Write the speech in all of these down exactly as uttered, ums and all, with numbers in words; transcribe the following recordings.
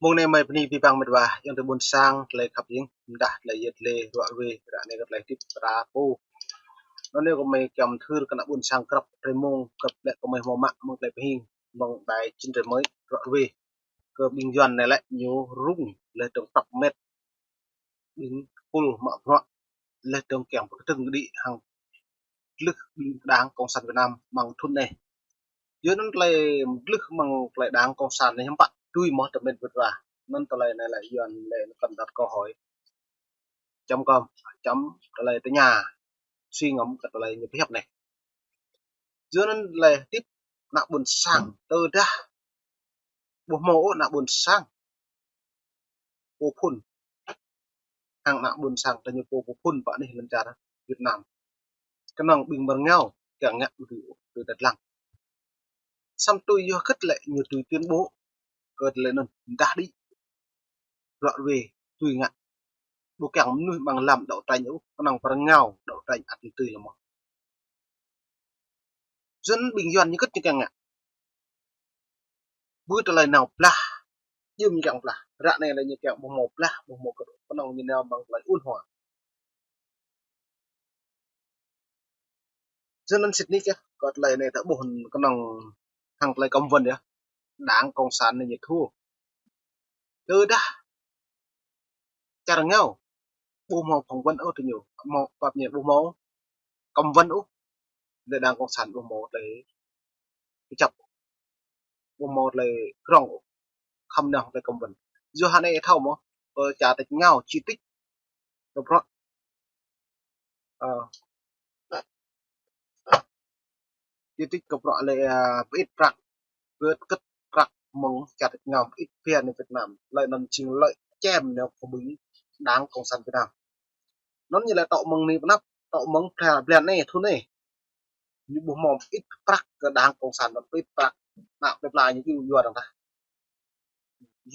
Pô anai mơi bơni abih bang mĕt wa, ayŏng adơi ƀuôn sang, tơlơi khăp jing, mơdah tơlơi yet lĕ ruă ruê, ră anai kơ tơlơi hơdip pơra pô. Anŭn anai kơ mơi kiăng thâo kơ ană ƀuôn sang grăp rơmông, grăp lĕ kơ mơi hmâo mă mơ̆ng tơlơi pơhing, mơ̆ng ƀai čin rơmơi ruă ruê. Kơ ƀing Yuan anai lĕ ñu rŭng lĕ dơ̆ng prăk met. Ƀing tơpul mă bruă lĕ dơ̆ng kiăng pơkơdơ̆ng đĭ hăng tlưh ƀing Đảng Cộng sản Việt Nam mơ̆ng thŭn anai. Yua anŭn tơlơi tlưh mơ̆ng tơlơi Đảng Cộng sản anai hiư̆m pă tui mơ̆ tơmen mĕt wa. Anŭn tơlơi anai lĕ Yuan lĕ kăn đặt câu hỏi chấm com, chấm tơlơi tơña, suy ngẫm kơ tơlơi ñu pơhiăp anai. Yua anŭn tơlơi hơdip ană ƀuôn sang tơdah ƀu hmâo ôh ană ƀuôn sang pô phŭn. Hăng ană ƀuôn sang tơñu pô, pô phŭn pơ anih lŏn čar Việt Nam. Kơnơ̆ng ƀing mơ̆ng rơngiao kiăng ngă ƀu dưi ôh, tui đăt lăng. Samơ̆ tui yua hơget lĕ ñu tui tuyên bố kơ tơlơi anŭn mơdah đĭ ruă ruê tui ngă. Ƀu kiăng mơnuih mơ̆ng lăm đấu tranh ôh, kơnơ̆ng pơ rơngiao đấu tranh ăt tui lĕ mơ̆. Yua anŭn ƀing Yuan ñu hơget ñu kiăng ngă. Ƀu tơlơi nao blah, jing ñu kiăng blah. Ră anai lĕ ñu kiăng ƀu hmâo blah, ƀu hmâo kơdŏ, kơnơ̆ng ñu nao mơ̆ng tơlơi ôn hòa. Yua anŭn sĭt nik yơh, kơ tơlơi anai ta ƀuh kơnơ̆ng hăng tơlơi cấm vận yơh. Đảng Cộng sản anai ñu thua. Tơdah čar rơngiao ƀu hmâo phỏng vấn ôh tơñu, hmâo pap ñu ƀu hmâo cấm vận ôh, lĕ Đảng Cộng sản ƀu hmâo tơlơi kơjăp, ƀu hmâo tơlơi krŏng ôh, khŏm nao tơlơi cấm vận. Yua hơnai thâo mơ̆, pơ čar tač rơngiao, chi tiết kơ bruă, ơ, chi tiết kơ bruă lĕ, ơ, pơit prăk, pơit kơ̆t prăk mơ̆ng čar tač rơngiao, pơit phiăn Việt Nam, tơlơi anŭn jing lợi chém nao kơ ƀing Đảng Cộng sản Việt Nam. Anŭn ñu lĕ tŏ mơ̆ng anai pơ anăp, tŏ mơ̆ng blan, blan anai, thŭn anai. Ñu ƀu hmâo pơit prăk kơ Đảng Cộng sản, anŭn pơit prăk ană plơi pla ñu yua dơ̆ng tah.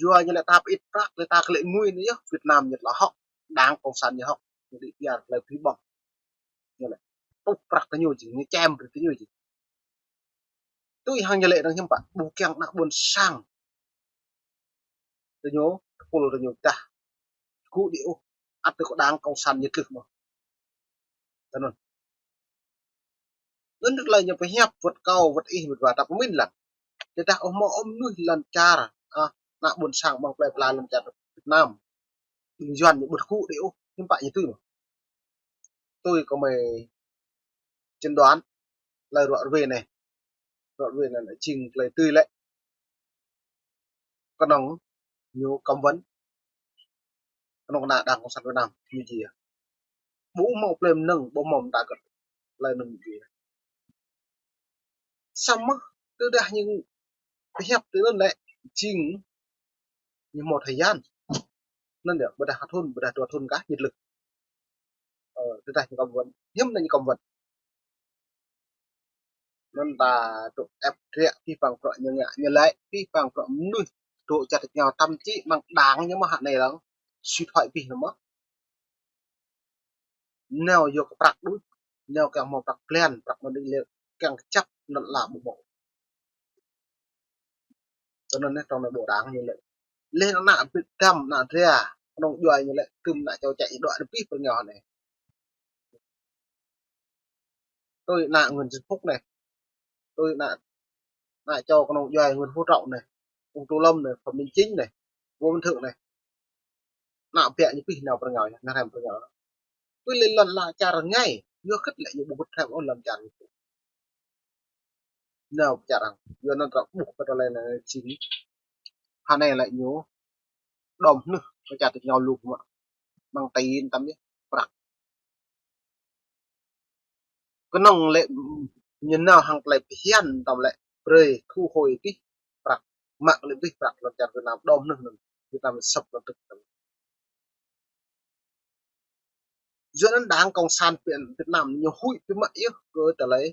Yua ñu lĕ ta pơit prăk, lĕ ta kơ lĕ ngui anai yơh, Việt Nam ñu tơlơi hŏk, Đảng Cộng sản ñu hŏk, ñu đĭ pơyar tơlơi pơhing ƀơ̆ng. Ñu lĕ tŭ prăk tơñu jing, ñu chém brơi tơñu jing. Tui hăng ñu lĕ dơ̆ng hiư̆m pă, ƀu kiăng ană ƀuôn sang tơñu, tơpul tơñu tah gŭ đĭ ôh, ăt tui kơ Đảng Cộng sản ñu tlưh mơ̆. Tui anŭn. Anŭn tơlơi ñu pơhiăp wơ̆t kâo wơ̆t ih mĕt wa ta pơmĭn lăng. Tơdah ƀu hmâo ôh mơnuih lŏn čar, ơ, ană ƀuôn sang mơ̆ng plơi pla lŏn čar Việt Nam, ƀing Yuan ñu ƀu gŭ đĭ ôh, hiư̆m pă ñu tui mơ̆. Tui kơ mơi chẩn đoán tơlơi ruă ruê anai. Ruă ruê anai jing tơlơi tui lĕ kơnơ̆ng ñu cấm vận, kơnơ̆ng ană Đảng Cộng sản Việt Nam ñu jia. Ƀu hmâo plơi mơnơ̆ng, ƀu hmâo mơta kơ tơlơi anŭn ñu jia. Samơ̆ tơdah ñu pơhiăp tui anŭn lĕ jing ñu hmâo thời gian. Anŭn yơh, ƀôdah ha thŭn, ƀôdah dua thŭn kah ñu tlưh. Ơ, tơdah ñu cấm vận, hiư̆m anai ñu cấm vận. Anŭn ta tŭ ĕp rĕ abih bang bruă ñu ngă, ñu lĕ abih bang bruă mơnuih dŏ čar tač rơngiao, thậm chí mơ̆ng Đảng ñu mơ̆ hă anai lăng, suy thoái abih anŭn mơ̆. Nao yua kơ prăk đôč, nao kiăng hmâo prăk blan, prăk mơ̆n đĭ lĕ kiăng kơjăp anŭn lă ƀu ƀuh. Tui anŭn anai trong anai ƀu Đảng ñu lĕ. Lĕ ană Việt Nam, ană Dra, kơnơ̆ng djuai ñu lĕ, tơm ană čô čĕ dŏ abih pơ rơngiao anai. Tui ană Nguyễn Xuân Phúc anai. Tui ană, ană čô kơnơ̆ng djuai Nguyễn Phú Trọng anai. Ông Tô Lâm anai, Phạm Minh Chính anai. Ngô Văn Thượng anai. Ană biă ñu abih nao pơ rơngiao, nao hrăm pơ rơngiao. Tui lĕ lŏn la čar rơngai, yua hơget lĕ ñu ƀu wơ̆t hrăm ôh lŏn čar ñu. Nao pơ čar arăng, yua anŭn ta ƀuh kơ tơlơi anai jing. Hơnai lĕ ñu đom hnưh kơ čar tač rơngiao lu mơ̆. Mơ̆ng tin tăm yơh, prăk. Kơnơ̆ng lĕ ñu nao hăng tơlơi phiăn tăm lĕ brơi thu hồi abih prăk, mă lĕ abih prăk lŏn čar Việt Nam đom hnưh anŭn, Việt Nam sập lŏn tơ̆k. Yua anŭn Đảng Cộng sản Việt, Việt Nam ñu huĭ biă mă yơh kơ tơlơi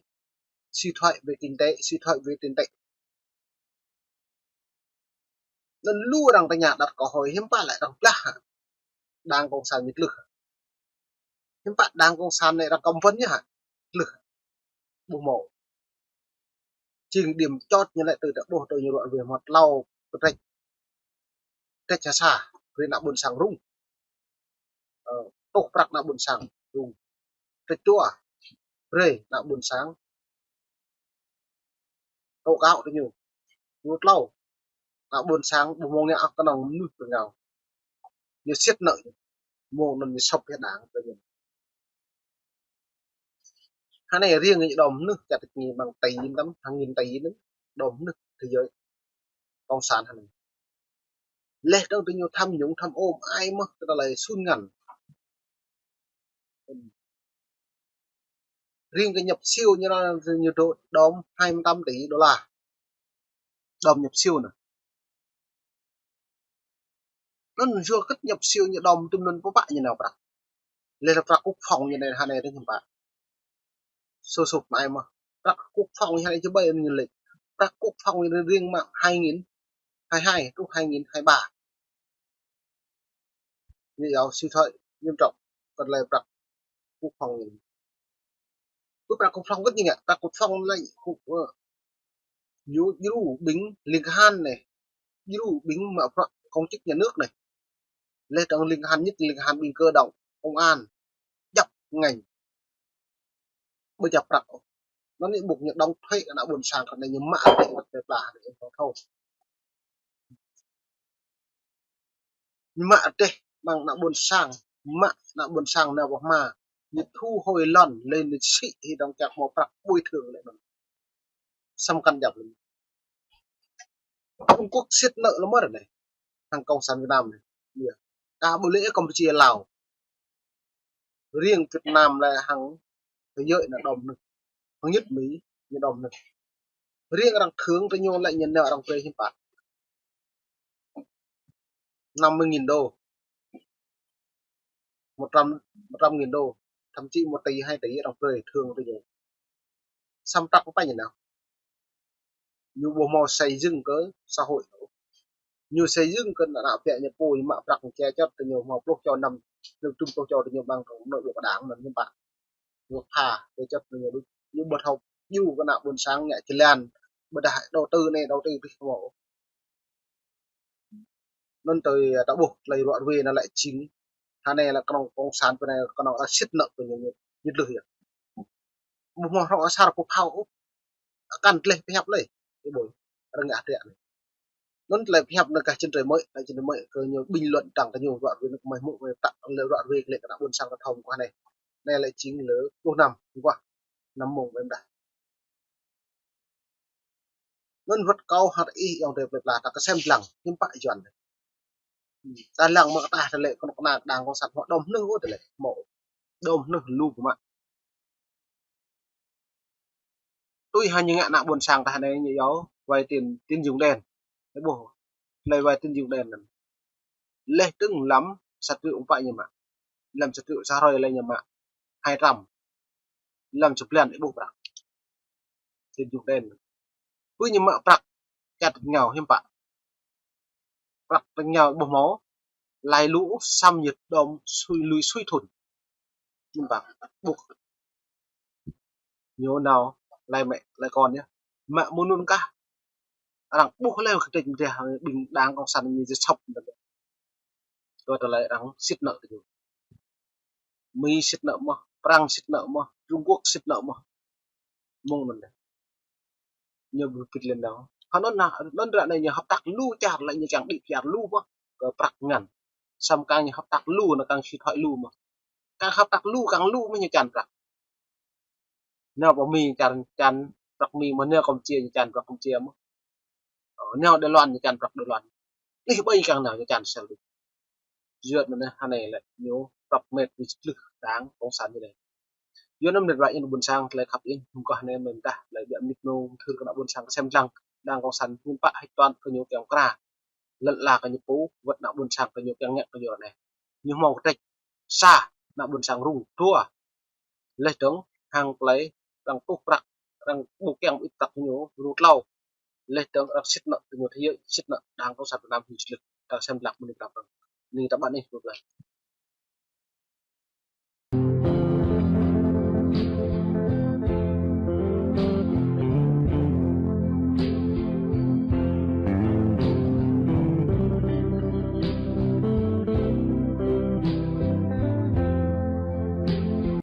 suy thoái về kinh tế, suy thoái về tiền tệ. Anŭn lu arăng tơña đặt câu hỏi hiư̆m pă lĕ arăng blah hă? Đảng Cộng sản ñu tlưh. Hiư̆m pă Đảng Cộng sản anai arăng cấm vận ñu hă? Tlưh. Ƀu hmâo. Jing điểm chốt ñu lĕ tui ta ƀuh tui ñu ruă ruê hmâo tlâo kơtrĕč. Trĕč ha sa, brơi ană ƀôn sang rŭng. Ơ, tuh prăk ană ƀôn sang rŭng. Trĕč dua, brơi ană ƀôn sang tố cáo tơ ñu. Ñu tlâo, ană ƀôn sang ƀu mơ̆ng ngă ôh, kơnơ̆ng mơnuih pơngao. Ñu sĭt nơ̆ ñu. Mơ̆ng anŭn ñu sŏp hĭ đang tơ ñu. Hơnai riêng ñu đom mơnuih čăt ñu mơ̆ng tỉ mơtam, hàng nghìn tỉ anŭn. Đom mơnuih thế giới cộng sản hơnai. Laih dơ̆ng tơ ñu tham nhũng, tham ô, ai mơ̆ tơlơi sun ngăn. Riêng kơ nhập siêu ñu đom, ñu đô-, đom hai mươi tám tỷ đô la. Đom nhập siêu nè. Anŭn yua kơ nhập siêu ñu đom tơm anŭn pơpă ñu nao prăk. Laih dơ̆ng prăk quốc phòng ñu anai hơnai dơ̆ng hiư̆m pă. Sô sô mă ai mơ̆. Prăk quốc phòng ñu hơnai či ƀai ñu lĕ. Prăk quốc phòng ñu riêng mă hai nghìn hai hai truh hai nghìn hai ba. Ñu yua suy thoái nghiêm trọng kơ tơlơi prăk quốc phòng ñu. Kơ prăk quốc phòng kơ ñu ngă, prăk quốc phòng lĕ kơ, ơ, ñu djru ƀing ling kahan anai. Djru ƀing mă prăk công chức nhà nước anai. Laih dơ̆ng ling kahan nhất, ling kahan ƀing cơ động, công an, djăp ngành. Ƀu djăp prăk ôh. Anŭn ñu ƀuh ñu đóng thuế ană ƀôn sang kơ anai ñu mă rơdêh, rơdêh pla anai ñu thâo. Ñu mă rơdêh mơ̆ng ană ƀôn sang, mă ană ƀôn sang nao pơ hma. Ñu thu hồi lŏn, laih ñu sĭ hĭ dơ̆ng čang hmâo prăk bồi thường lĕ anŭn. Săm kăn djăp lĕ. Trung Quốc sĭt nơ̆ lơmơr anai. Hăng cộng sản Việt Nam anai. Iya. Ka ƀu lĕ Campuchia, Lào. Riêng Việt Nam lĕ hăng thế giới anai đom mơnuih. Hăng nhất Mỹ ñu đom mơnuih. Riêng arăng thưởng tơ ñu lĕ ñu nao arăng brơi hiư̆m pă. Năm mươi nghìn đô. Một trăm, một trăm nghìn đô. Thậm chí một tỷ, hai tỷ arăng brơi thưởng tơ ñu. Săm prăk pơpă ñu nao. Ñu ƀu hmâo xây dựng kơ xã hội. Ñu xây dựng kơ ană ƀă ñu pô, ñu mă prăk ñu čĕ čŏt tơ ñu hmâo pluh čô năm, năm tơm pluh čô tơ ñu ƀăng kơ nội bộ đảng anŭn hiư̆m pă. Ñu pha čĕ čŏt tơ ñu đôč. Ñu ƀu thâo djru kơ ană ƀôn sang ngă jơlan. Ƀôdah đầu tư anai đầu tư adih hmâo. Anŭn tui ta ƀuh tơlơi ruă ruê anai lĕ jing. Hơnai lĕ kơnơ̆ng cộng sản pơ anai kơnơ̆ng arăng sĭt nơ̆ pơ ñu, ñu dlưh yơh. Ƀu hmâo hrŏ asar pơphao ôh. Akăn tơlơi pơhiăp lĕ. Ih ƀuh. Arăng ngă hơdră anai. Anŭn tơlơi pơhiăp anai kah čin tơlơi mơ̆i, kah čin tơlơi mơ̆i kơ ñu ƀing luăn đang kơ ñu ruă ruê anai kơ mơi hmư̆ mơi tăk lĕ ruă ruê kơ lĕ kơ ană ƀôn sang kơ thâo mơ̆ng kơ anai. Anai lĕ jing lơ pluh năm, mơguah năm mông ƀĕm đah. Anŭn wơ̆t kâo hăt ih ayŏng adơi plơi pla ta kơsem lăng, hiư̆m pă Yuan. Ta lăng mơ̆ ta tơlơi kơnuk kơna đang cộng sản hmâo đom mơnuih ôh tơlơi, hmâo đom mơnuih lu mă. Tui hăng ñu ngă ană ƀôn sang ta anai ñu yua vay tín, tín dụng đen. Ih ƀuh, tơlơi vay tín dụng đen anŭn. Laih dơ̆ng lăm sa triệu ƀă ñu mă. Lăm sa triệu sa hrơi lĕ ñu mă hai trăm. Lăm sa blan ih ƀuh prăk. Tín dụng đen. Pơ ñu mă prăk čăt rơngiao hiư̆m pă. Prăk rơngiao ƀu hmâo. Lai lu ôh săm ñu đom sui lui sui thun. Hiư̆m pă. Ƀuh. Ñu nao lai mĕ lai kon yơh. Mă mơ̆ng anŭn kah. Arăng ƀuh lĕ kơtĕč mơdreh ƀing đang cộng sản ñu jơsŏp. Tui tơlơi arăng sĭt nơ̆ tơ ñu. Mỹ sĭt nơ̆ mơ̆, Prăng sĭt nơ̆ mơ̆, Trung Quốc sĭt nơ̆ mơ̆. Mơ̆ng anŭn deh. Ñu ƀu pĭt lĕ nao. Hăng anŭn anai, anŭn ră anai ñu hợp tác lu čar lĕ ñu kiăng đĭ kyar lu mơ̆ kơ prăk ngăn. Săm kang ñu hợp tác lu, anai kang sĭt hoi lu mơ̆. Kang hợp tác lu, kang lu mơ̆ ñu čan prăk. Nao pơ Mi čan, čan prăk Mi mơ̆, nao Campuchia ñu čan prăk Campuchia mơ̆. Ơ, nao Đài Loan ñu čan prăk Đài Loan. Anih ƀai kang nao ñu čan sel đôč. Yua anŭn anai hơnai lĕ ñu prăp met ñu jơt lưh đang cộng sản ñu anai. Yua anŭn mơnit wa ih ƀôn sang tơlơi khăp ih, mơguah anai mơ̆n tah, tơlơi biă mơnit nong, thâo kơ ană ƀôn sang kơsem lăng, đang cộng sản hiư̆m pă hơč tuan kơ ñu kiăng kra. Lŏn ala kơ ñu pô, wơ̆t ană ƀôn sang kơ ñu kiăng ngă kơ ñu anai. Ñu hmâo kơtĕč. Sa, ană ƀôn sang rŭng, dua. Laih dơ̆ng hăng tơlơi arăng tuh prăk, arăng ƀu kiăng ƀu ĭt prăk ñu, rŭng tlâo. Laih dơ̆ng arăng sĭt nơ̆ tơ ñu, tơyơ̆ sĭt nơ̆ đang cộng sản Việt Nam ñu jơt lưh. Ta kơsem lăng mơnit tah. Anai ta ƀăn ih ƀu lăng.